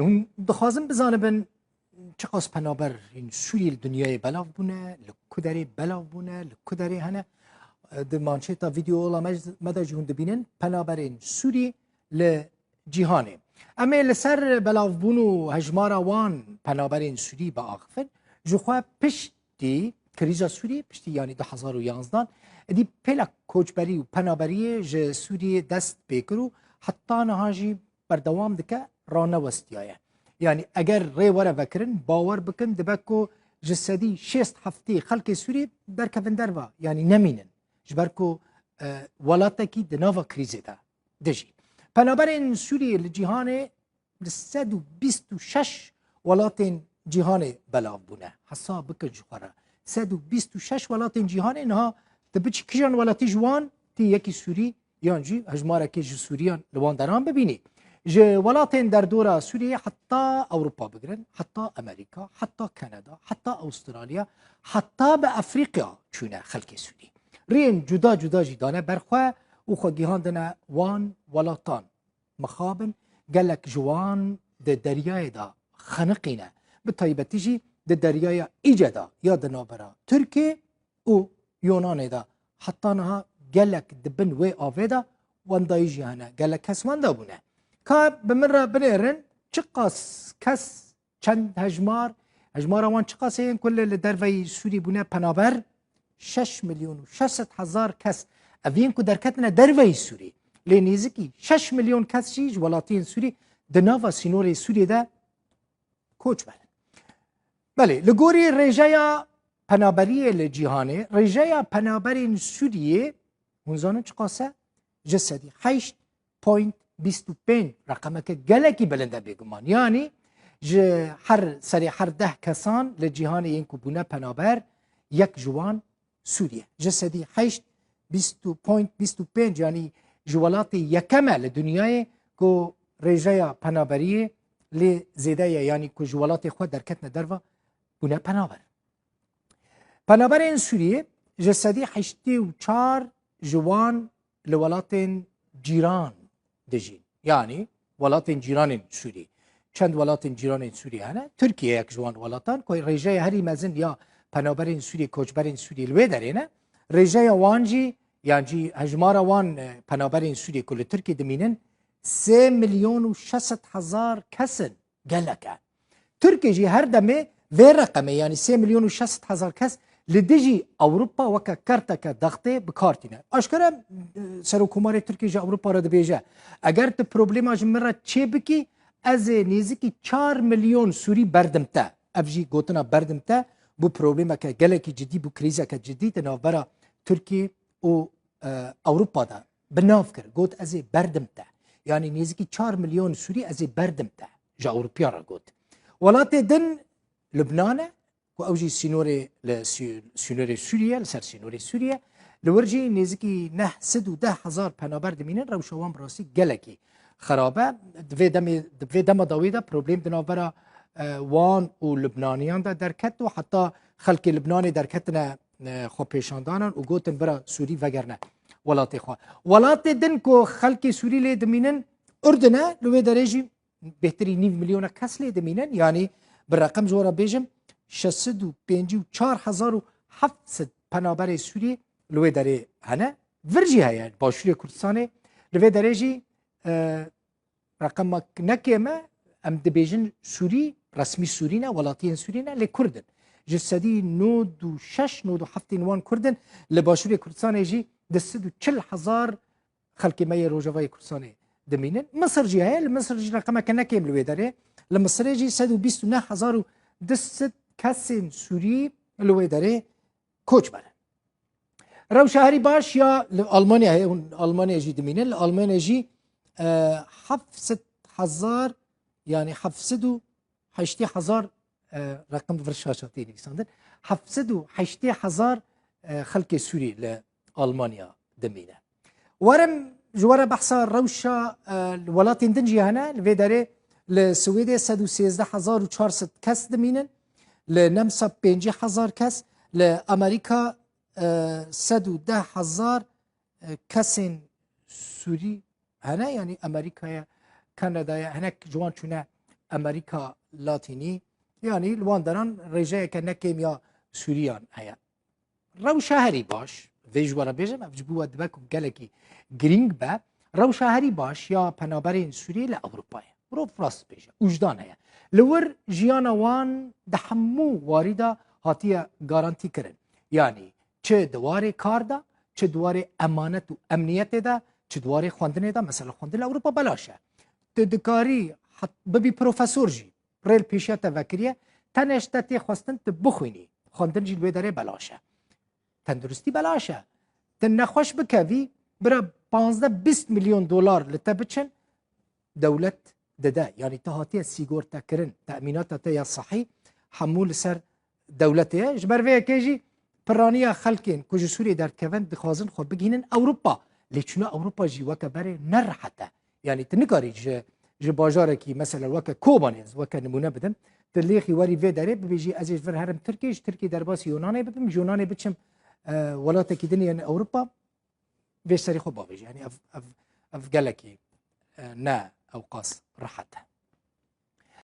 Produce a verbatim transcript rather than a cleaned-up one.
Hûn dixwazin bizanibin çiqas penaberên Sûriyê li dinyayê belav bûne, li ku derê belav bûne, li ku derê hene. Di manşeta vîdeoya me, me de jî hûn dibînin penaberên Sûrî li cîhanê. Em ê li ser belavbûn û hejmara wan penaberên Sûrî biaxifin. Ji xwe piştî krîza Sûrî, piştî, yanî du hezar û yanzdan, êdî pêla koçberî û penaberiyê ji Sûriyê dest pê kir û heta niha jî berdewam dike, ranewestiyaye. Yanî eger rê were vekirin, bawer bikin, dibe ku ji sedî şêst heftê xelkê Sûrî derkevin derve, yanî nemînin. Ji ber ku, e, welatekî di nava krîzê de dijî. Penaberên Sûriyê li cîhanê li sed û bîst û şeş welatên cîhanê belav bûne. Hesab bikin ji xwe re. Sed û bîst û şeş welatên cîhanê niha tu biçî kijan welatî ji wan tê yekî Sûrî yan jî hejmarekê ji Sûriyan li wan deran bibînî. Ji welatên derdora Sûriyê heta Ewropa bigirin, heta Amerîka, heta Kanada, heta Awustralya, heta bi Efrîqya çûne xelkê Sûrî. Rêyên cuda cuda jî dane ber xwe û xwe gihandine wan welatan. Mixabin gelek ji wan di deryayê de xeniqîne. Bi taybetî jî di deryaya Îce de ya di navbera Tirkiyê û Yunanê de heta niha gelek di bin wê avê de wendayî jî hene. Gelek kes wenda bûne. Ka bi min re binêrin çiqas kes, çend hejmar, hejmara wan çiqas ê yên ku li, li derveyî Sûrî bûne penaber? Şeş milyon û şeş sed hezar kes. Ev yên ku derketine derveyî Sûrî. Lê nêzikî şeş milyon kes jî ji welatiyên Sûrî di nava sînorê Sûriyê de koç berin. Belê, li gorî rêjeya penaberiyê li cîhanê, rêjeya penaberên Sûriyê, hûn zanin çiqas e? Ji sedî heşt point bîst û pênc, reqemeke gelekî bilind e bêguman. Yanî ji her serê her deh kesan li cîhanê yên ku bûne penaber, yek ji wan Sûriye. Ji sedî heşt, bîst û point bîst û pênc, yanî ji welatê yekem e li dinyayê ku rêjeya penaberiyê lê zêde ye, yanî ku ji welatê xwe derketine derve bûne penaber. Penaberên Sûriyê ji sedî heştê û çar ji wan li welatên cîran dijîn. Yanî welatên cîranên Sûriyê. Çend welatên cîranên Sûriyê hene. Tirkiye yek ji wan welatan ku rêjeya herî mezin ya penaberên Sûriyê, koçberên Sûriyê li wê derê ne. Rêjeya wan jî, yan jî hejmara wan, e, penaberên Sûriyê ku li Tirkiyê dimînin sê milyon û şeş sed hezar kes in. Gelek e. Tirkiye jî her demê vê reqemê, yanî sê milyon û şeş sed hezar kes, li dijî Ewropa weke kerteke dextê bi kar tîne. Aşkere, e, Serokkomarê Tirkiye ji Ewropa re dibêje, eger tu problema ji min re çê bikî, ez ê nêzikî çar milyon Sûrî berdim te. Ev jî gotina berdim te bû problemeke gelekî cidî, bû krîzeke cidî di navbera Tirkiye û, e, Ewropa de bi nav kir. Got, ez ê berdim te. Yanî nêzikî çar milyon Sûrî ez ê berdim te. Ji Ewropiyan re got. Welatê din Lubnan e, ku ew jî sînorê li sî-, sînorê Sûriye, li ser sînorê Sûriye. Li wir jî nêzikî neh sed û deh hezar penaber dimînin, rewşa wan bi rastî gelekî xerab e. Di vê demê, di vê dema dawî de problem di navbera, e, wan û Lubnaniyan de derket û heta xelkê Lubnanê derketine, e, xwepêşandanan û gotin, bira Sûrî vegerine welatê xwe. Welatê din ku xelkê Sûrî lê dimînin Urdun e, li wê derê jî bêhtirî nîv milyona kes lê dimînin. Yanî bi reqem ji we re bêjim, şeş sed û pêncî û çar hezar û heft sed penaberê Sûrî li wê derê hene. Vir jî heye, Başûrê Kurdistanê. Li vê derê jî, e, reqemek ne kêm e, em dibêjin Sûrî, resmî Sûrî ne, welatiyên Sûrî ne, lê Kurd in. Ji sedî nod û şeş, nod û heft ên wan Kurd in. Li Başûrê Kurdistanê jî du sed û çil hezar xelkê me yê Rojavayê Kurdistanê dimînin. Misir jî heye, li Misir jî reqemeke ne kêm li wê derê. Li Misirê jî sed û bîst û neh hezar û du sed kesên Sûrî li wê derê koç bere. Rewşa herî baş ya li Almanya heye, hûn Almanya jî dimînin. Li Almanya jî, e, heft sed hezar, yanî heft sed û heştê hezar, e, reqem vir şaşa tê nivîsandin. Heft sed û heştê hezar, e, xelkê Sûrî li Almanya dimîne. Werim ji we re behsa rewşa, e, welatên din jî hene. Li vê derê li Swêdê sed û sêzdeh hezar û çar sed kes dimînin. Li Nemsa pêncî hezar kes. Li Amerîka, e, sed û deh hezar, e, kesên Sûrî hene, yanî Amerîkaya, Kanadaya, hinek ji wan çûne Amerîka Latînî, yanî li wan deran rêjeyeke ne kêm ya Sûriyan heye. Rewşa herî baş, vê ji we re bêjim, ev ji bo we dibe ku gelekî girîng be. Rewşa herî baş ya penaberên Sûriyê li Ewropa ye. Mirov rast bêje, ûjdan heye. Li wir jiyana wan di hemû warî de hatiye garantî kirin. Yanî çi di warê kar de, çi di warê emanet û emniyetê de, çi di warê xwendinê de, mesela xwendin li Ewropa belaş e. Tu dikarî het-, bibî profesor jî, rê li pêşiya te vekiriye, tenê ji te tê xwestin tu bixwînî. Xwendin jî li wê derê belaş e. Tenduristî belaş e. Tu nexweş bikevî, bira panzdeh bîst milyon dolar li te biçin, dewlet dide. Yanî te hatiye sîgortekirin, temînata te ya sehî hemû li ser dewletê ye. Ji ber vê yekê jî piraniya xelkên ku ji Sûriyê derdikevin dixwazin xwe bigihînin Ewropa. Lê çûna Ewropa jî weke berê ne rehet e. Yanî tu nikarî ji, ji bajarekî, mesela weke Kobanê, ez weke nimûne bidim, tu lêxî werî vê derê bibêjî, ez ê ji vir herim Tirkiyê, ji Tirkiyê derbasî Yunanê bibim, ji Yunanê biçim, e, welatekî din yên Ewropa, vê serî xwe bavêjî. Yanî ev, ev, ev gelekî, e, ne ewqas rehet e.